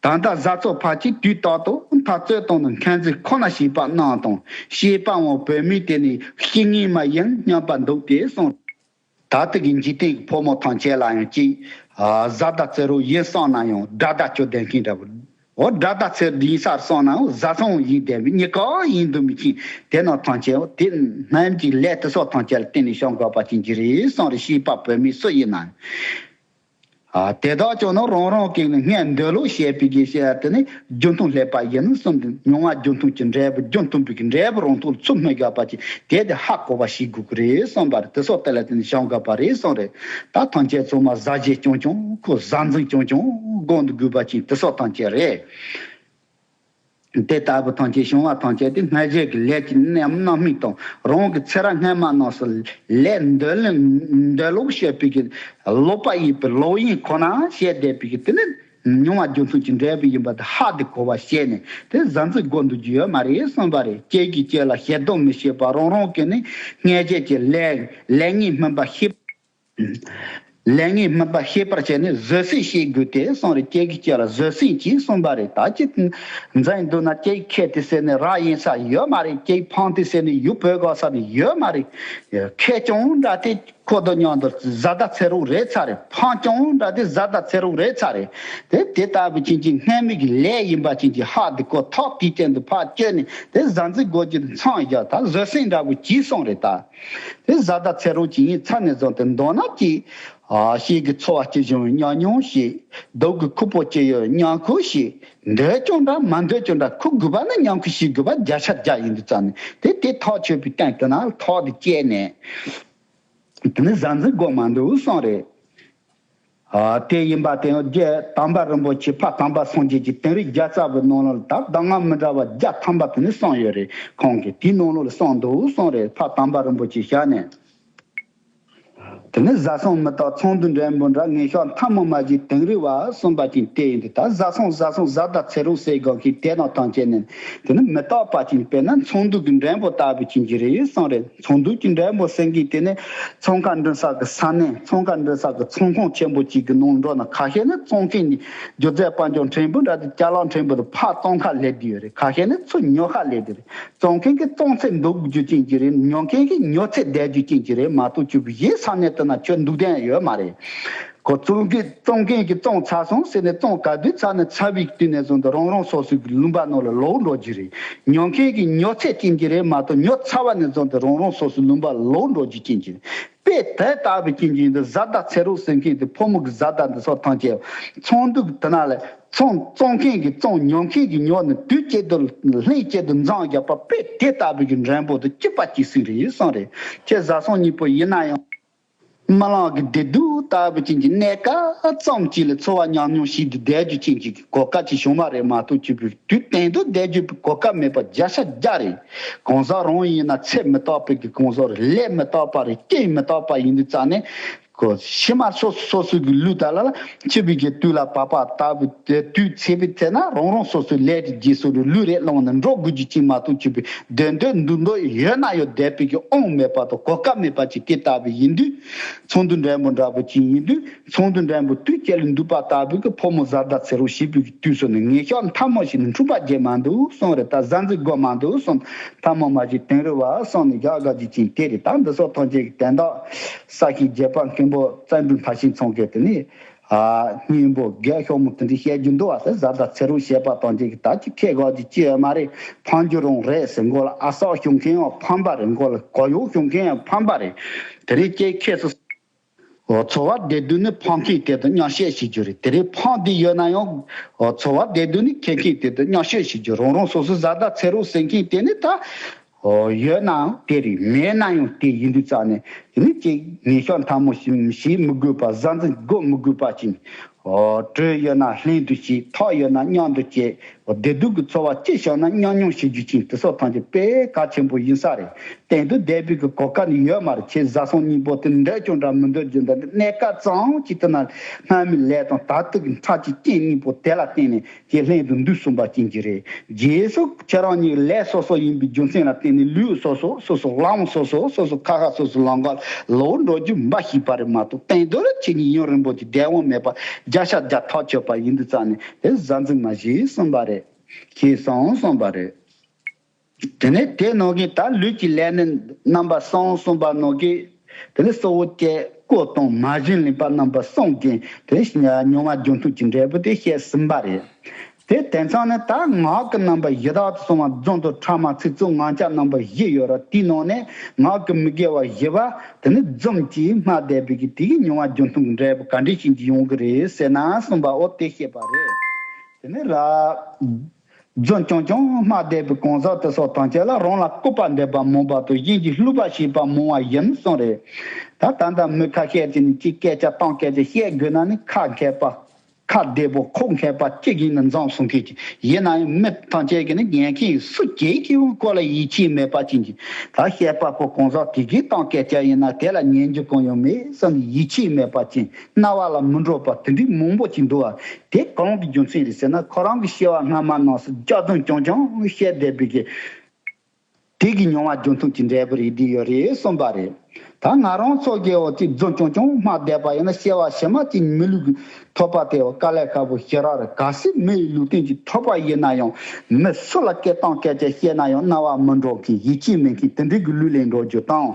ད་ལྟ་བཟའ་ཚོ་ཕལ་ཆེར་དུས་རྟག་ཏུ་འཐབ་རྩོད་དང་ནི་འཁོན་འཛིན་ཁོ་ན་བྱེད་པ་རྣམས་དང་བྱེད་པའང་བོད་མིའི་དེ་ནི་ཤེས་ངེས་མ་ཡིན་སྙམ་པ་འདུག་སྟེ་གསུངས། ད་ལྟ་གི་འཇིག་རྟེན་གྱི་ཕོ་མོ་ཐམས་ཅད་ལ་ཡང་གཅིག་བཟའ་ཟླ་བརྩི་རུང་ཡིན་བསམ་ན་ཡང་དགྲ་ཟླ་སྐྱོ་ལྡན་མཁན་འདྲ་བོ། འོ་དགྲ་ཟླ་བརྩི་ཡིན་ས་བསམ་ན་ཡང་བཟའ་ཚང་ཡིན་བསྡད་པའི་གཉིས་ཀ་ཡིན་དུ་མི་ཕྱིན་དེ་རྣམས་ཐམས་ཅད་དེ་སྔོན་གྱི་ལས་དེ་སོགས་ཐམས་ཅད་ལ་བརྟེན་ནས་བྱུང་དགོས་པ་ཅན་གྱི་རེད་གསུངས་རེད། བྱིས་པ་བུད་མེད་སུ་ཡིན་ན། ཨ་དེ་དག་ཀྱང་ནི་རང་རང་གི་སྔོན་འདོད་ལུགས་བྱེད་པའི་གི་ཞེས་དེ་ནི་རྒྱུ་མཐུན་བསླད་པ་ཡིན་གསུངས་ཏེ། མྱོང་བ་རྒྱུ་མཐུན་གྱི་འབྲས་བུ་རྒྱུ་མཐུན་པའི་གི་འབྲས་བུ་རང་ཐོག་ལ་ཚུར་སྨིན་དགོས་པ་ཅིག་དེ་དེ་ཧ་གོ་བ་ཞིག་དགོས་ཀྱི་རེད་གསུངས་པ་རེད། དེ་སོགས་དེ་ལ་བརྟེན་ནས་བྱུང་དགོས་པ་རེད་གསུངས་རེད། ད་ཐམས་ཅད་ཚང་མ་བཟའ་བྱེད་རྐྱང་རྐྱང་ཁོ་བཟའ་འཛིན་རྐྱང་རྐྱང་སྒོ་འདི་དགོས་པ་ཅིག་དེ་སོགས་ཐམས་ཅད་རེད། དེ་ལྟ་བུ་ཐམས་ཅད་བྱུང་བ་ཐམས་ཅད་དེ་སྔ་རྗེས་ཀྱི་ལས་ཀྱི་རྣམ་རྣམ་སྨིན་དང་རང་གི་ཚེ་རབས་སྔ་མ་རྣམས་སུ་ལས་འདོད་ལན་འདོད་ལུགས་བཤད་པའི་གི་ལོག་པ་ཡིན་པའི་ལོག་གཡེམ་ཁོ་ན་བཤད་བསྡད་པའི་གི་དེ་ནི་མྱོང་བ་རྒྱུ་མཚན་གྱི་འབྲས་བུ་ཡིན་པ་དེ་ཧ་དེ་གོ་བ་བཤད་ནས་དེ་བཟའ་འཛིན་སྒོ་འདོགས་རྒྱུ་ཡོད་མ་རེད་གསུངས་པ་རེད། སྐྱེས་ཀྱི་སྐྱེས་ལ་ཞེ་སྡང་མི་བྱེད་པ་རང་རང་གི་ནི་སྔ་རྗེས་ཀྱི་ལས་ལས་ངན་སྨིན་པ་ཤེས། ལས་ངན་སྨིན་པ་ཤེས་པར་བྱས་ནས་བཟོད་བསྲན་བྱེད་དགོས་ཏེ་གསུངས་རེད། སྐྱེས་ཀྱི་སྐྱེས་ལ་བཟོད་བསྲན་གྱིས་གསུངས་པ་རེད། ད་ཅི་འཛིན་འདུག་ན་སྐྱེས་ཁེ་དེ་ཟེར་ནས་རག་ཡིན་ས་ཡོད་མ་རེད། སྐྱེས་ཕངས་དེ་ཟེར་ནས་ཡུལ་བོད་དགོས་ས་ནི་ཡོད་མ་རེད། ཁེ་ཀྱང་འདྲ་དེ་ཁོ་དང་མཉམ་དུ་བཟའ་ཟླ་བརྩི་རུང་རེད་ཚར་རེད། ཕངས་ཀྱང་འདྲ་དེ་བཟའ་ཟླ་བརྩི་རུང་རེད་ཚར་རེད། དེ་དེ་ལྟ་བུ་ཅན་གྱི་སྔ་མའི་གི་ལས་ཡིན་པ་ཅན་གྱི་ཧ་དེ་ཁོ་ཐག་དེའི་སྟེང་དུ་ཕར་བསྐྱོད་ནས་དེ་བཟའ་འཛིན་སྒོ་འབྱེད་དུ་མཚམས་བཞག་ད་བཟོད་བསྲན་འདྲ་བོ་གྱིས་གསུངས་རེད་ད། དེ་བཟའ་ཟླ་བརྩི་རུང་ཅིག་ཡིན་ཚར་ནས་བཟུང་སྟེ་མདོར་ན་ཅིག་ཨ་ཤེས་ཀྱི་འཚོ་བ་སྐྱིད་སྦྱོང་བའི་ཉམས་མྱོང་ཞིག་སྡུག་གི་ཁུག་པོ་སྐྱེ་ཡོད་མཉམ་ཁུག་ཞིག་འདོད་ཀྱང་འདྲ་མ་འདོད་ཀྱང་འདྲ་ཁུག་དགོས་པ་ནི་མཉམ་ཁུག་ཞིག་དགོས་པ་བརྒྱ་ཆ་བརྒྱ་ཡིན་དུས་ཙང་ནས་དེ་དེ་ཐག་ཆོད་པའི་སྟེང་དུ་ན་ཐག་དེ་བཅད་ནས་དེ་ནི་བཟའ་འཛིན་དགོས་མ་འདུག་གསུངས་རེད། ཨ་དེ་ཡིན་པ་དེ་ཡང་རྗེ་དམ་པ་རིན་པོ་ཆེ་ཕ་དམ་པ་སངས་རྒྱས་ཀྱི་དིང་རི་བརྒྱ་རྩ་བའི་ནང་ལ་ད་གདམས་ངག་མི་འདྲ་བ་བརྒྱ་ཐམ་པ་དེ་ནི་གསུངས་ཡོད་རེད། ཁོང་གིས་དེའི་ནང་ལོགས་ལ་གསུངས་འདུག་གསུངས་རེད། ཕ་དམ་པ་རིན་པོ་ཆེ་ཞལ་ནས། དེ་ནི་བཟའ་ཚང་མི་རྟག་ཚོགས་འདུ་འགྲན་པོ་འདྲ། ངེས་ཤོག་མཐའ་མོ་མ་བཞི་དིང་རི་བ་གསུངས་པ་ཅིན་དེ་ཡིན་ཏེ། ད་བཟའ་ཚང་བཟའ་ཚང་བཟའ་ཟླ་ཚེ་རོགས་ཟེར་དགོས་ཀྱི་དེ་དང་ཐམས་ཅད་ནི་དེ་ནི་མི་རྟག་པ་ཅིན། དཔེར་ན་ཚོགས་འདུ་གི་འགྲན་པོ་ལྟ་བུ་ཅིག་གི་རེད་གསུངས་རེད། ཚོགས་འདུ་གི་འགྲན་པོ་ཟེར་མཁན་དེ་ནི་ཚོང་ཁང་འགྲིམ་ས་གི་ས་གནས་ཚོང་ཁང་འགྲིམ་ས་གི་ཚོང་ཁང་ཆེན་པོ་ཅིག་གི་ནང་འགྲོ་ན། ཁ་ཤས་ནི་བཙོང་མཁན་ནི་སྒྱུ་རྩལ་དཔལ་འབྱོར་ཕྲན་བུ་འདྲ་དེ་ཅ་ལག་ཕྲན་བུ་དེ་ཕར་བཙོང་ཁ་ལས་དེ་ཡོད་རེད། ཁ་ཤས་ནི་ཚུར་ཉོ་ཁ་ལས་དེ་རེད། བཙོང་མཁན་གྱིས་བཙོང་ཚད་འདུག་རྒྱུ་ཅན་གྱི་རེད། ཉོ་མཁན་གྱིས་ཉོ་ཚད་བསྡད་རྒྱུ་ཅན་གྱི་རེད་མ་གཏོགས། ཅིག་གཞན་ས་གནས་དེ་ན་ཁྱོད་འདུག་དོན་ཡོད་མ་རེད། ཁོ་བཙོང་གི་བཙོང་མཁན་གྱིས་བཙོང་ཚར་སོང་ཟེར་ནས་བཙོང་ག་དུས་ཚར་ནས་ཚར་བའི་དུས་ནས་བཟུང་སྟེ་རང་རང་སོ་སོའི་ལུང་པ་ནང་ལ་ལོག་འགྲོ་རྒྱུ་རེད། ཉོ་མཁན་གྱིས་ཉོ་ཚད་ཅན་གྱི་རེད་མ་གཏོགས། ཉོ་ཚར་བ་ནས་བཟུང་སྟེ་རང་རང་སོ་སོའི་ལུང་པ་ལོག་འགྲོ་རྒྱུ་ཅན་གྱི་རེད། དཔེ་དེ་ལྟ་བུ་ཅན་གྱི་འདི་བཟའ་ཟླ་ཚེ་རོགས་ཟེར་མཁན་དེ་ཕོ་མོ་གི་བཟའ་ཟླ་འདི་ཚོ་ཐམས་ཅད་ཚོགས་འདུ་དེ་ན་ལ། ཚོང་བཙོང་མཁན་གྱིས་བཙོང་ཉོ་མཁན་གྱིས་ཉོ་ནས་དུས་གཅིག་ཏུ་ལྷན་གཅིག་ཏུ་འཛོམས་བརྒྱབ་པ། དཔེ་དེ་ལྟ་བུ་གི་འགྲན་པོ་དེ་གཅིག་པ་གཅིག་སྲིད་རེད་གསུངས་རེད། ཁྱེད་བཟའ་ཚང་གཉིས་པོ་ཡིན་ན་ཡང་རྨི་ལམ་གྱི་བདེ་སྡུག་ལྟ་བུ་ཅན་གྱི་གནས་སྐབས་ཙམ་ཅིག་ལ་འཚོ་བ་ཉམས་མྱོང་ཞིག་ཏུ་བསྡད་རྒྱུ་ཅན་གྱི་གོ་སྐབས་ཅིག་བྱུང་བ་རེད་མ་གཏོགས། ཅིག་པའི་དུས་གཏན་དུ་བསྡད་རྒྱུ་པའི་གོ་སྐབས་མེད་པ་བརྒྱ་ཆ་བརྒྱ་རེད། གང་ཟག་རང་ཡིན་ན་ཚེ་མི་རྟག་པའི་གི་གང་ཟག་རེད། ལས་མི་རྟག་པ་རེད། རྐྱེན་མི་རྟག་པ་ཡིན་དུས་ཙང་ནས། ཁོ་ཕྱི་མ་སོ་སོ་སོ་སོའི་གི་ལུས་དག་ལ་འཆི་བའི་གི་དུས་ལ་བབ་པ་ལྟ་བུ་དེ། དུས་ཚེས་པའི་ཚེ་ན་རང་རང་སོ་སོའི་ལས་ཀྱི་རྗེས་སུ་ལུས་རེ་བླངས་ནས་འགྲོ་དགོས་རྒྱུ་ཅིག་མ་གཏོགས། ཅིག་པའི་བདེ་འདོད་འདུག་འདོད་ཡོད་ན་ཡང་བསྡད་པའི་གི་དབང་མེད་པ་དང་གོ་སྐབས་མེད་པ་ཅིག་དེ་ལྟ་བུ་ཡིན་དུས། ཚོགས་འདུ་འགྲན་པོ་འདྲ་པོ་ཅིག་ཡིན་དུས། ཚོགས་འདུ་འགྲན་པོ་དུས་གཅིག་ལ་འདུས་པ་ལྟ་བུ་གི་ཕོ་མོ་བཟའ་ཟླ་ཚེ་རོགས་ཞེས་པའི་གི་དུས་སུ་ནི་ངེས་ཤོག་མཐའ་མོ་ཞིག་ནི་འཁྲུག་པ་བྱེད་མ་འདུག་གསུངས་རེད། ད་གཟའ་འཛིན་དགོས་མ་འདུག་གསུངས། མཐའ་མོ་མ་བཞི་དིང་རི་བ་གསུངས་ནས་རྒྱག་དགའ་རྒྱུ་ཅན་དེ་རེད། ད་འདི་སོགས་ཐམས་ཅད་ཀྱི་དོན་དག་ས་ཞིང་རྒྱས་པ་མཁན་པོ་བཙན་པོའི་ཕ་ཤིང་ཚང་གིས་དེ་ནི་ཨ་སྙིང་པོ་རྒད་ཤོག་མོ་དེ་འདྲ་བཤད་རྒྱུ་འདུག་བ་ཟེར། བཟའ་ཟླ་ཚེ་རོགས་བཤད་པ་དང་གཅིག་གི་ད་ཅི་ཁེ་གག་ཅིག་ཅི་ཡོད་མ་རེད། ཕམ་རྒྱུ་རང་རེད་ཟེར། མགོ་ལ་ཨ་སག་ཞོན་མཁན་ཡང་ཕམ་པ་རེད། མགོ་ལ་གོ་ཡོག་ཞོན་མཁན་ཡང་ཕམ་པ་རེད། དེ་རིང་ཁྱེད་ཁྱེད་སོ་འཚོ་བ་བདེ་སྡུག་ནི་ཕམ་མཁན་དེ་དང་མཉམ་བཤད་བྱེད་རྒྱུ་རེད། དེ་རིང་ཕམ་བསྡད་ཡོད་ན་ཡང་འཚོ་བ་བདེ་སྡུག་ནི་ཁེ་མཁན་དེ་དང་མཉམ་བཤད་བྱེད་རྒྱུ། རང་རང་སོ་སོའི་བཟའ་ཟླ་ཚེ་རོགས་ཟེར་མཁན་དེ་ནི་ད། ཨོ། ཡོད་ནའང་དེ་རེད། མེད་ན་ཡང་དེ་ཡིན་དུས་ཙང་ནས། དེ་ནི་ཅིག་ངན་ཕྱོགས་མཐའ་མོ་ཞིག་བྱེད་མི་དགོས་པ། གཟའ་འཛིན་དགོས་མི་དགོས་པ་ཅིག་ཨོ། གྲོས་ཡོད་ན་ལྷན་དུ་བྱེད། ཐབས་ཡོད་ན་མཉམ་དུ་བྱེད། བདེ་སྡུག་གི་ཚོར་བ་ཅི་བྱུང་ན་མཉམ་མྱོང་བྱེད་རྒྱུ་ཅིག་དེ་སོགས་ཐམས་ཅད་དཔེ་གལ་ཆེན་པོ་ཡིན་ས་རེད། གཏན་དུ་བསྡད་པའི་གི་གོ་སྐབས་ནི་ཡོད་མ་རེད། ཁྱེད་བཟའ་ཚང་གཉིས་པོ་དེ་འདོད་ཀྱང་འདྲ་མི་འདོད་ཀྱང་འདྲ། གནས་སྐབས་ཙམ་ཅིག་ཏུ་ན་སྔ་མའི་ལས་དང་ད་ལྟ་གི་འཕྲལ་གྱི་རྐྱེན་གཉིས་པོ་དེ་ལ་བརྟེན་ནས། ཀྱི་ལྷན་དུ་འདུས་གསུངས་པ་ཅན་གྱི་རེད། རྗེས་སུ་ཁྱེད་རང་གཉིས་ལས་སོ་སོ་ཡིན་པའི་རྒྱུ་མཚན་ལ་བརྟེན་ནས། ལུས་སོ་སོ་སོ་སོ། ལམ་སོ་སོ་སོ་སོ། ཁ་ཁ་སོ་སོ་ལམ་ཁ་ལོག་འགྲོ་རྒྱུ་འབའ་ཞིག་པ་རེད་མ་གཏོགས། གཏན་དུ་རེ་ཁྱེད་གཉིས་ཡུན་རིང་པོ་ཅིག་བདེ་དབང་མེད་པ་བརྒྱ་ཆ་བརྒྱ་ཐག་ཆོད་པ་ཡིན་དུས་ཙང་ནས། དེ་གཟའ་འཛིན་མ་བྱེད་གསུངས་པ་རེད། ཁྱེད་སོང་གསུངས་པ་རེད། དེ་ནས་དེ་ནང་གི་ད་ལུས་ཀྱི་ལས་ནི་རྣམ་པ་གསུམ་གསུངས་པ་ནང་གི། དེ་ནས་གཙོ་བོ་སྐྱེ་སྐོལ་དང་མ་བྱིན་ལེན་པ་རྣམ་པ་གསུམ་གྱིས་དེ་མྱོང་བ་རྒྱུ་མཐུན་གྱི་འབྲས་བུ་དེ་བཤད་ཟིན་པ་རེད། དེ་དེང་སང་ནི་ད་ངག་གི་རྣམ་པ་བཞི་དག་ཏུ་སོང་བ། རྫུན་དང་ཕྲ་མ་ཚིག་རྩུབ་ངག་འཁྱལ་རྣམ་པ་བཞི་ཡོད་ར། དེའི་ནང་ནས་ངག་གི་མི་དགེ་བ་བཞི་པ་དེ་ནི་རྫུན་གྱིས་སྨྲ་བསྡད་པའི་གི་དེ་གི་མྱོང་བ་རྒྱུ་མཐུན་གྱི་འབྲས་བུ་ག་འདྲ་ཞིག་ཅིག་ཡོང་གི་རེད་ཟེར་ན་གསུངས་པ། འོ་དེ་བཤད་པ་རེད། དེ་ནི་ར། རྫུན་རྐྱང་རྐྱང་སྨྲ་བསྡད་པའི་གང་ཟག་དེ་སོགས་ཐམས་ཅད་ལ་རང་ལ་སྐུར་པ་འདེབས་པ་མང་བ་དང་། གཞན་གྱི་བསླུ་བ་བྱེད་པ་མང་བ་ཡིན་གསུངས་རེད། ད་ད་ལྟ་མི་ཁ་ཤས་ཀྱིས་ནི་ཅིག་སྐད་ཆ་སྟངས་སྐད་ཆ་བཤད་དགོས་ན་ནི་ཁ་མཁས་པ། ཁ་བདེ་པོ་ཁོག་མཁས་པ་ཅིག་ཡིན་ན་འཛོམས་སོང་མཁན་ཅིག་ཡིན་ན་ཡང་། མི་ཐམས་ཅད་ཀྱིས་ནི་ཉན་མཁན་སུ་གཅིག་གིས་ཡང་ཁོ་ལ་ཡིད་ཆེས་མེད་པ་ཅན་གྱི། ད་བཤད་པ་པོ་གང་ཟག་དེ་གིས་སྟངས་སྐད་ཆ་ཡིན་ན་དེ་ལ་ཉན་རྒྱུ་གང་ཡང་མེད་བསམ་ནས་ཡིད་ཆེས་མེད་པ་ཅན། རྣ་བ་ལ་མི་འགྲོ་བ་དེ་འདྲའི་མང་པོ་ཅིག་འདུག་བ། དེ་གང་གི་རྒྱུ་མཚན་རེད་ཟེར་ན། ཁོ་རང་གི་སྐྱེ་བ་སྔ་མ་ནང་སུ་སྐྱག་རྫུན་རྐྱང་རྐྱང་བཤད་བསྡད་པའི་གི་དེ་གི་མྱོང་བ་རྒྱུ་མཐུན་གྱི་འབྲས་བུ་རེད། དེ་ཡོད་རེད་གསུངས་པ་རེད། ད་ང་རང་ཚོ་གི་འོ་དེ་རྫུན་རྐྱང་རྐྱང་སྨྲ་བསྡད་པ་ཡིན་ན། སྐྱེ་བ་ཕྱི་མ་ཅིག་མི་ལུས་ཀྱི་ཐོབ་པ་དེ་འོ་དཀའ་ལས་ཁག་པོ་ཞེ་དྲག་རེད། གལ་སྲིད་མི་ཡི་ལུས་རྟེན་ཅིག་ཐོབ་པ་ཡིན་ན་ཡང་། མི་སུ་ལ་སྐད་གཏམ་སྐད་ཆ་བཤད་ན་ཡང་རྣ་བ་མི་འགྲོ་མཁན། ཡིད་ཆེས་མེད་མཁན་དེ་འདྲའི་གི་ལུས་ལེན་འགྲོ་རྒྱུ་དང་།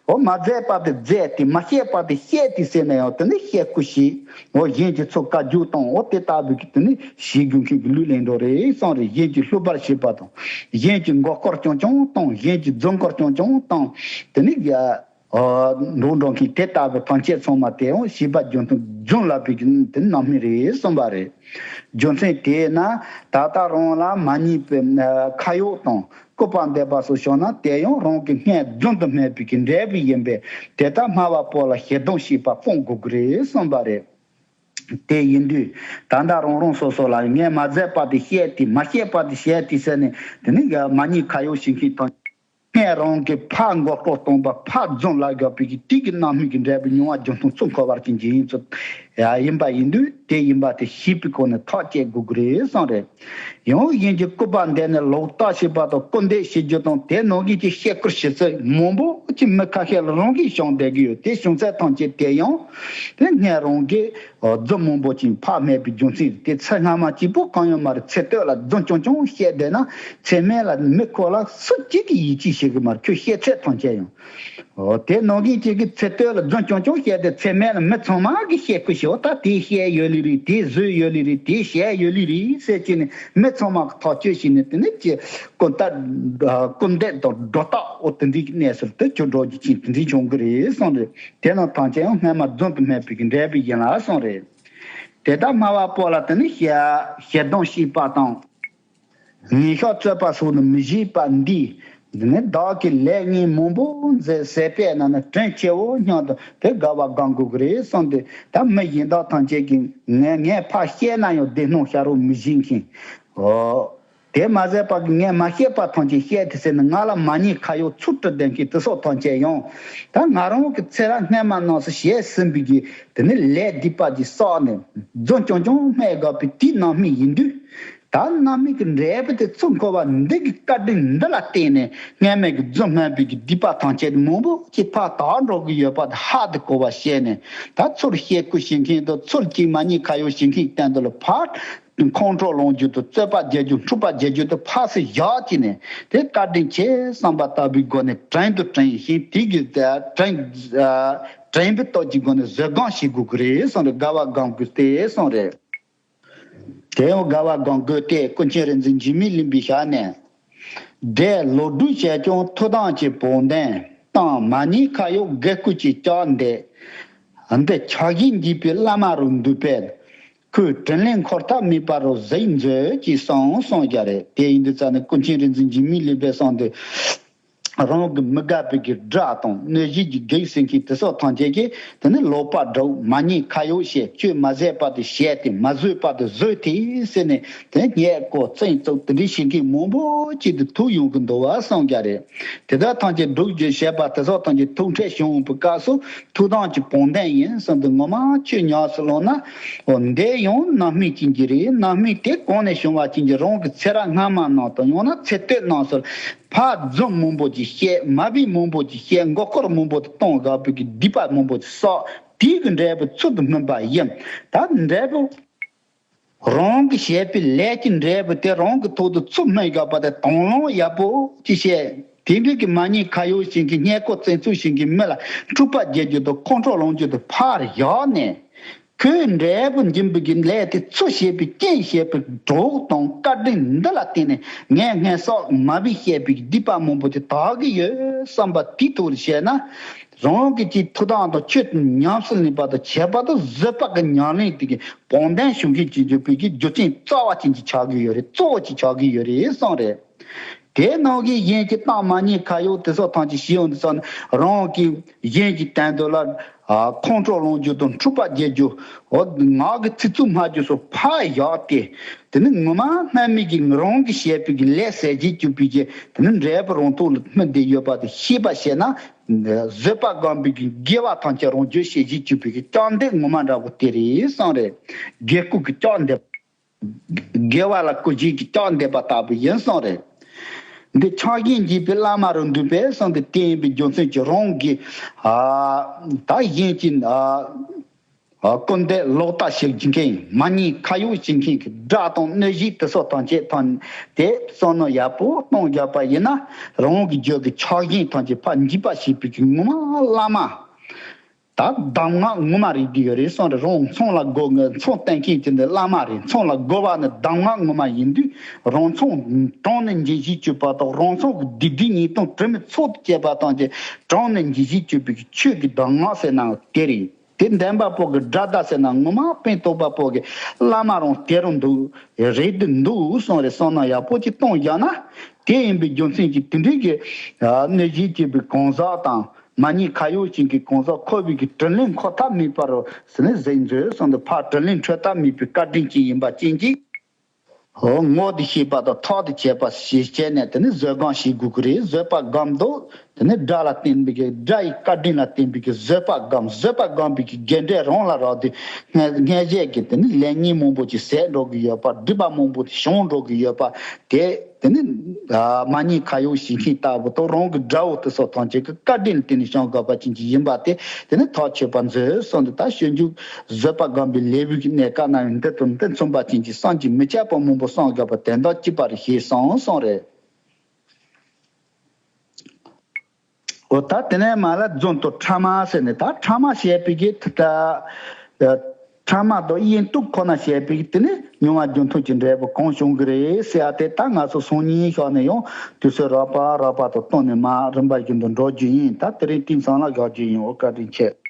འོ་མ་མཛད་པ་དེ་མཛད་དེ། མ་བཤད་པ་དེ་བཤད་དེ་ཟེར་ན་ཡང་དེ་ནི་བཤད་ཁུལ་བྱེད། འོ་གཞན་གྱི་ཚོ་བཀའ་བརྒྱུད་དང་། འོ་དེ་ལྟ་བུའི་གི་དེ་ནི་བྱེད་དགོས་མཁན་གྱི་ལུས་ལེན་འགྲོ་རེད་གསུངས་རེད། གཞན་གྱི་བསླུ་བར་བྱེད་པ་དང་། གཞན་གྱི་མགོ་སྐོར་རྐྱང་རྐྱང་བཏང་། གཞན་གྱི་རྫུན་སྐོར་རྐྱང་རྐྱང་བཏང་། དེ་ནི་ཡ་འགྲོ་འགྲོ་མཁན་དེ་ལྟ་བུ་ཐམས་ཅད་ཚང་མ་དེ་ཡང་བྱིས་པ་རྒྱུ་མཐུན་རྫུན་ལབ་པའི་གི་དེ་རྣམ་སྨིན་རེད་གསུངས་པ་རེད། རྒྱུ་མཚན་དེས་ན་ད་ལྟ་རང་ལ་མ་ཉེས་པའི་ཁ་གཡོག་དང་། སྐུར་པ་འདེབས་པ་སོགས་བྱུང་ན། དེ་ཡང་རང་གི་སྔས་རྫུན་དུ་སྨྲས་པའི་གི་འབྲས་བུ་ཡིན་པས། དེ་ལྟར་སྨྲ་བ་པོ་ལ་ཞེ་སྡང་བྱེད་པ་སྤོང་དགོས་ཀྱི་རེད་གསུངས་པ་རེད། དེ་ཡིན་དུས་ད་ལྟ་རང་རང་སོ་སོ་ལ་ངས་མ་མཛད་པ་དེ་བཤད་དེ། མ་བཤད་པ་དེ་བཤད་དེ་ཟེར་ནས། དེ་ནི་མ་ཉེས་ཁ་གཡོག་བྱེད་མཁན་དང་། སྔོན་རང་གི་ཕར་མགོ་སྐོར་གཏོང་བ་ཕར་རྫོང་ལ་དགོས་པའི་གི་དུས་ཀྱི་རྣམ་སྨིན་གྱི་འབྲས་བུ་མྱོང་བ་རྒྱུ་མཐོང་ཚུར་འཁོར་བར་གྱི་འཇིགས་ཡིན་ཚུལ་ཡིན་པ་ཡིན་དུས། དེ་ཡིན་པ་དེ་ཤེས་པའི་སྒོ་ནས་ཐག་བཅད་དགོས་ཀྱི་རེད་བསམ་རེད། ཡང་གཞན་གྱི་སྐུར་པ་འདེབས་ནས་ལོག་ལྟ་བྱེད་པ་དང་སྐུར་འདེབས་བྱེད་རྒྱུ་དང་དེ་ནང་བཞིན་གྱི་བཤད་སྐུར་བྱེད་ཚུལ་མང་པོ་ཅིག་མི་ཁ་ཤས་ལ་རང་གིས་བྱུང་བསྡད་ཀྱི་ཡོད། དེ་བྱུང་ཚད་ཐམས་ཅད་དེ་ཡང་དེ་སྔོན་རང་གི་རྫུན་མང་པོ་ཅིག་ཕར་སྨྲས་པའི་རྒྱུ་མཚན་རེད། དེ་ཚེ་སྔ་མ་གཅིག་པོ་གང་ཡང་མ་རེད། ཚེ་སྟོད་ལ་རྫུན་རྐྱང་རྐྱང་བཤད་བསྡད་ན་ཚེ་སྨད་ལ་མི་ཁོ་ལ་སུ་གཅིག་གིས་ཡིད་ཆེས་བྱེད་ཀྱི་མ་རེད། ཁྱོད་བཤད་ཚད་ཐམས་ཅད་ཡང་། འོ། དེ་ནང་བཞིན་གཅིག་གིས་ཚེ་སྟོད་ལ་རྫུན་རྐྱང་རྐྱང་བཤད་དེ་ཚེ་སྨད་ལ་མི་ཚང་མ་གིས་བཤད་ཁུལ་བྱེད། འོ་ད་དེ་བཤད་ཡོད་ལེ་རེད། དེ་བཟོས་ཡོད་ལེ་རེད། དེ་བཤད་ཡོད་ལེ་རེད་ཟེར་གྱིས་ནས་མི་ཚང་མ་གིས་ཐག་གཅོད་བྱས་ནས། དེ་ནས་ཀྱི་སྐུར་འདེབས་སྐུར་འདེབས་དང་སྒྲོ་བཏགས། འོ་དེ་འདྲའི་གནས་ཚུལ་དེ་ཁྱོད་འགྲོ་རྒྱུ་ཅིག་དེ་འདྲའི་བྱུང་གི་རེད་བསམ་རེད། དེ་རྣམས་ཐམས་ཅད་ཡང་སྔོན་མ་རྫུན་དུ་སྨྲས་པའི་གི་འབྲས་བུ་ཡིན་ལ་བསམ་རེད། དེ་ལྟར་སྨྲ་བ་པོ་ལ་དེ་ནི་ཞེ་ཞེ་སྡང་བྱེད་པ་དང་། ངན་ཕྱོགས་རྩོད་པ་སོགས་ནི་མི་བྱེད་པ་འདིས། འདི་ནི་བདག་གིས་ལས་ངན་མང་པོ་མཛད་ཟད་པས་ན་ནི་དྲིན་ཆེའོ་སྙམ་དུ་དེ་དགའ་བ་སྒོམ་དགོས་ཀྱི་རེད་བསམ་སྟེ། ད་མི་གཞན་དག་ཐམས་ཅད་ཀྱིས་ངས་ངས་ཕར་བཤད་ན་ཡང་བདེན་སྣང་ཤར་རོགས་མི་བྱེད་མཁན། འོ། དེ་མ་ཟད་པ་གི་ངས་མ་བཤད་པ་ཐམས་ཅད་བཤད་དེ་ཟེར་ནས་ང་ལ་མ་ཉེས་ཁ་གཡོག་ཚུར་དྲི་བསྡད་མཁན་དེ་སོགས་ཐམས་ཅད་ཡང་། ད་ང་རང་གི་ཚེ་རབས་སྔ་མ་རྣམས་སུ་བྱས་ཟིན་པའི་གི་དེ་ནི་ལས་སྡིག་པ་ཅིག་བསགས་ནས་རྫུན་རྐྱང་རྐྱང་སྨྲས་དགོས་པའི་དེའི་རྣམ་སྨིན་ཡིན་དུས། ད་རྣམ་སྨིན་གྱི་འབྲས་བུ་དེ་ཚུར་འཁོར་བ་འདི་གི་བཀའ་དྲིན་འདི་ལ་བརྟེན་ནས་སྔོན་མའི་གི་རྫུན་སྨྲས་པའི་གི་སྡིག་པ་ཐམས་ཅད་མང་པོ་ཅིག་ཕར་དག་འགྲོ་གི་ཡོད་པ་དེ་ཧ་དེ་གོ་བ་བྱས་ནས། ད་ཚུར་བཤད་ཁུལ་བྱེད་མཁན་དང་ཚུར་ཅིག་མ་ཉེས་ཁ་གཡོག་བྱེད་མཁན་གྱི་སྟེང་དུ་ལ་ཕར་ཁོང་ཁྲོ་ལངས་རྒྱུ་དང་རྩོད་པ་རྒྱག་རྒྱུ་འཁྲུག་པ་རྒྱག་རྒྱུ་དེ་ཕར་ཚུར་བཞག་བྱས་ནས། དེ་བཀའ་དྲིན་ཆེ་བསམ་པ་ལྟ་བུའི་སྒོ་ནས་དྲིན་དུ་དྲན་ཞིང་། དེ་གི་དྲིན་དྲན་པའི་སྟོབས་ཀྱི་སྒོ་ནས་བཟོད་སྒོམ་བྱེད་དགོས་ཀྱི་རེད་གསུངས་རེད། དགའ་བ་སྒོམ་དགོས་ཏེ་གསུངས་རེད། དེ་ཡང་དགའ་བ་སྒོམ་དགོས་ཏེ། ཀུན་མཁྱེན་རིག་འཛིན་འཇིགས་མེད་གླིང་པའི་ཞལ་ནས། འདྲེ་ལོག་སྒྲུབ་བྱས་ཀྱང་ཐུགས་དམ་གྱི་བོགས་འདོན་དང་། མ་ཉེས་ཁ་གཡོག་དགེ་བསྐུལ་གྱི་ལྕགས་འདེབས། འདི་ཕྱག་བཞེས་བགྱིས་པའི་བླ་མ་རུ་འདུས་པས། ཁོས་དྲིན་ལན་འཁོར་ཐབས་མེད་པ་རུ་གཟིགས་མཛོད་ཅེས་གསུངས་གསུངས་རྒྱུ་རེད། དེ་ཡིན་དུས་ཙ་ནས་ཀུན་མཁྱེན་རིག་འཛིན་འཇིགས་མེད་གླིང་པས་གསུངས་དུས། རང་གི་མི་དགའ་བའི་གི་དགྲ་དང་གནོད་བྱེད་ཀྱི་བགེགས་ཟེར་མཁན་དེ་ཚོ་ཐམས་ཅད་ཀྱིས་དེ་ནི་ལོག་པར་སྒྲུབ། མ་ཉེས་ཁ་གཡོག་བྱས། ཁྱོད་མ་བཟོད་པ་དེ་བྱས་ཏེ། མ་བཟོད་པ་དེ་བཟོས་ཏེ་ཟེར་ནས་དེ་ནི་བརྙས་བཀོག་བཙན་བཙུགས་དེ་འདྲའི་བྱེད་མཁན་མང་པོ་ཅིག་དེ་ཐུག་ཡོང་གི་འདུག་བ་གསུངས་རྒྱུ་རེད། དེ་དག་ཐམས་ཅད་སྒྲུབ་རྒྱུ་བྱས་པ་དེ་ཚོ་ཐམས་ཅད་ཐུག་འཕྲད་བྱུང་བའི་སྐབས་སུ་ཐུགས་དམ་གྱི་བོགས་འདོན་ཡིན་གསུངས་དུས། ངོ་མ་ཆོས་ཉམས་སུ་བླངས་ན། འོ་འདི་ཡང་རྣམ་སྨིན་ཅན་གྱི་རེད། རྣམ་སྨིན་དེ་གང་ནས་བྱུང་བ་ཅན་གྱི། རང་གི་ཚེ་རབས་སྔ་མ་ནང་དུ་ཡང་ན་ཚེ་སྟོད་ནང་སོར་ཕར་རྫུན་མང་པོ་ཅིག་བཤད། མ་བདེན་མང་པོ་ཅིག་བཤད། མགོ་སྐོར་མང་པོ་ཅིག་གཏོང་དགོས་པའི་གི་སྡིག་པ་མང་པོ་ཅིག་བསགས། དེའི་གི་འབྲས་བུ་ཚུལ་དུ་སྨིན་པ་ཡིན། ད་འབྲས་བུ། རང་གིས་བྱས་པའི་ལས་ཀྱི་འབྲས་བུ་དེ་རང་གི་ཐོག་ཏུ་ཚུར་སྨིན་དགོས་པ་དེ་དང་བླངས་ཡག་པོ་ཅིག་བྱས། དེ་འདྲའི་གི་མ་ཉེས་ཁ་གཡོག་བྱེད་མཁན། བརྙས་བཀོག་བཙན་འཛུལ་བྱེད་མཁན་མི་ལ་འཁྲུག་པ་རྒྱག་རྒྱུ་དང་ཁོང་ཁྲོ་ལངས་རྒྱུ་དེ་ཕར་བཞག་ནས། ཁོས་འབྲས་བུ་འབྱིན་པའི་གི་ལས་དེ་ཚུར་བྱས་པའི་རྐྱེན་བྱས་པའི་གྲོགས་དང་བཀའ་དྲིན་འདི་ལ་བརྟེན་ནས་ངས་སྔོན་བསགས་མ་བདེན་བཤད་པའི་སྡིག་པ་མང་པོ་དེ་དག་གི་ཡོད་བསམ་པ་དེའི་ཐོག་ཏུ་བྱས་ན། རང་གི་ཅིག་ཐུགས་དམ་དང་ཆོས་དང་ཉམས་སུ་ལེན་པ་དང་བྱས་པ་དང་བཟོད་པ་གི་ཉམས་ལེན་དེ་གི་བོགས་འདོན་ཞུ་མཁན་ཅིག་འཇུག་པའི་གི་རྒྱུ་རྐྱེན་རྩ་བ་ཅན་ཅིག་ཆགས་ཀྱི་ཡོད་རེད། གཙོ་བོ་ཅིག་ཆགས་ཀྱི་ཡོད་རེད་གསུངས་རེད། དེ་ནང་གི་གཞན་གྱི་གཏམ་མ་ཉེས་ཁ་གཡོག་དེ་ཚོ་ཐམས་ཅད་ཞིག་ཡོང་དུས་ཙང་ནས་རང་གིས་གཞན་གྱི་དོན་དུ་ལ་ཨ་ཁོང་ཁྲོ་ལངས་རྒྱུ་དང་འཁྲུག་པ་རྒྱག་རྒྱུ། འོ་ངག་གི་ཚིག་རྩུབ་སྨྲ་རྒྱུ་སོགས་ཕར་བཞག་སྟེ། དེ་ནི་ངོ་མ་སྔ་མའི་གི་རང་གིས་བྱས་པའི་གི་ལས་ཟད་བྱེད་བཅུག་པའི་གི་དེ་ནི་འབྲས་བུ་རང་ཐོག་ལ་སྨིན་བསྡད་ཡོད་པ་དེ་ཤེས་པ་བྱས་ན། བཟོད་པ་སྒོམ་པའི་གི་དགེ་བ་ཐམས་ཅད་རང་རྒྱུད་ཟད་བྱེད་བཅུག་པའི་གི་ལྕགས་འདེབས་ངོ་མ་འདྲ་བོ་དེ་རེད་གསུངས་རེད། དགེ་བསྐུལ་གྱི་ལྕགས་འདེབས། དགེ་བ་ལ་བསྐུལ་བྱེད་ཀྱི་ལྕགས་འདེབས་པ་ལྟ་བུ་ཡིན་གསུངས་རེད། འདི་ཕྱག་བཞེས་བགྱིས་པའི་བླ་མ་རུ་འདུས་པས་གསུངས་ཏེ། དེ་ཡིན་པའི་རྒྱུ་མཚན་གྱིས་རང་གི་ཨ་ད་གཞན་གྱི་ཨ་ཨ་སྐུར་འདེབས་ལོག་ལྟ་བྱེད་མཁན། མ་ཉེས་ཁ་གཡོག་བྱེད་མཁན་གྱི་དགྲ་དང་གནོད་བྱེད་དེ་ཚོ་ཐམས་ཅད་ཐམས་དེ་བསམ་མནོ་ཡག་པོ་གཏོང་རྒྱག་པ་ཡིན་ན། རང་གི་རྒྱུད་ཀྱི་ཕྱག་བཞེས་ཐམས་ཅད་ཕར་འཇིག་པ་བྱེད་པའི་གི་ངོ་མ་བླ་མ། ད་གདམས་ངག་ངོ་མ་རེད་འདི་ཡོད་རེད་གསུངས་རེད། རང་མཚང་ལ་སྒོ་ངའི་མཚང་བསྟན་མཁན་དེ་འདི་བླ་མ་རེད། མཚང་ལ་སྒོ་བ་ནི་གདམས་ངག་ངོ་མ་ཡིན་དུས། རང་མཚང་དྲང་ནས་འབྱིན་བྱེད་བཅུག་པ་དང་། རང་མཚང་གི་སྡིག་སྒྲིབ་ཉེས་ལྟུང་དྲི་མའི་ཚོགས་དང་བཅས་པ་ཐམས་ཅད་དྲང་ནས་འབྱིན་བྱེད་བཅུག་པའི་ཆོས་ཀྱི་གདམས་ངག་ཟེར་ན་དེ་རེད། དེ་འདོན་པ་པོ་གི་དགྲ་ཟླ་ཟེར་ན་ངོ་མ་ཕན་ཐོགས་པ་པོ་གི་བླ་མ་རང་དེ་རུ་འདུག་རེད་འདུག་གསུངས་རེད། བསམ་མནོ་ཡག་པོ་ཅིག་གཏོང་བཞག་ན། དེ་ཡིན་པའི་རྒྱུ་མཚན་གྱིས་དེ་འདྲའི་གི་གནོད་བྱེད་བྱེད་པའི་གང་ཟག་དང་། མ་ཉེས་ཁ་གཡོག་ཅན་གྱི་གང་ཟག་འཁོར་བའི་གི་དྲིན་ལན་འཁོར་ཐབས་མེད་པ་རུ་ཟེར་ནས་གཟིགས་མཛོད་གསུངས་ཏེ། ཕར་དྲིན་ལན་འཁྲོལ་ཐབས་མེད་པའི་བཀའ་དྲིན་ཅན་ཡིན་པ་ཅན་གྱིས། ངོ་དེ་ཤེས་པ་དང་ཐག་དེ་བཅད་པ་ཞེས་བྱས་ནས་དེ་ནི་བཟོད་སྒོམ་བྱེད་དགོས་ཀྱི་རེད། བཟོད་པ་སྒོམ་དང་དེ་ནི་དགྲ་ལ་བརྟེན་པའི་གི་དགྲ་ཡི་བཀའ་དྲིན་ལ་བརྟེན་པའི་གི་བཟོད་པ་སྒོམ། བཟོད་པ་སྒོམ་པའི་གི་རྒྱུ་འབྲས་རང་ལ་རག་དུས་སྔ་སྔ་རྗེས་ཀྱི་དེ་ནི་ལས་ངན་མང་པོ་ཅིག་ཟད་འགྲོ་གི་ཡོད་པ། སྒྲིབ་པ་མང་པོ་དེ་བྱང་འགྲོ་གི་ཡོད་པ་དེ། དེ་ནི་མ་ཉེས་ཁ་གཡོགས་བྱེད་མཁན་ལྟ་བུ་དང་རང་གི་དགྲ་བོ་དེ་སོགས་ཐམས་ཅད་ཀྱི་བཀའ་དྲིན་ལ་བརྟེན་ནས་བྱུང་དགོས་པ་ཅན་གྱི་ཡིན་པ་དེ། དེ་ནི་ཐག་ཆོད་པར་མཛོད་གསུངས་ཏེ། ད་སྤྱོད་འཇུག་བཟོད་པ་སྒོམ་པའི་ལེའུ་གི་གནད་ཀ་རྣམས་འདི་དང་འདི་མཚུངས་པ་ཅན་གྱི་བསམ་གྱིས་མི་ཁྱབ་པ་མང་པོ་གསུངས་དགོས་པ་དོན་དག་གཅིག་པ་རེད་ཞེས་གསུངས་གསུངས་རེད། འོ་ད་དེ་ནས་མ་ལ་རྫུན་དང་ཕྲ་མ་ཟེར་ནས། ད་ཕྲ་མ་བཤད་པའི་གི་ད་ལྟ་ཕྲ་མ་དང་དབྱེན་དཀྲུག་ཁོ་ན་བཤད་པའི་གི་དེ་ནི་མྱོང་བ་རྒྱུ་མཐུན་གྱི་འབྲས་བུ་གང་བྱུང་གི་རེད་ཟེར་ཡ་དེ། ད་ང་ཚོ་སང་ཉིན་ཤོག་ནས་ཡང་དུས་ཚོད་རག་པ་རག་པ་དང་བསྟུན་ནས་མ་རིམ་པ་བཞིན་དུ་འགྲོ་རྒྱུ་ཡིན། ད་དེ་རིང་དེང་སང་ལ་བཞག་རྒྱུ་ཡིན། འོ་བཀའ་དྲིན་ཆེ།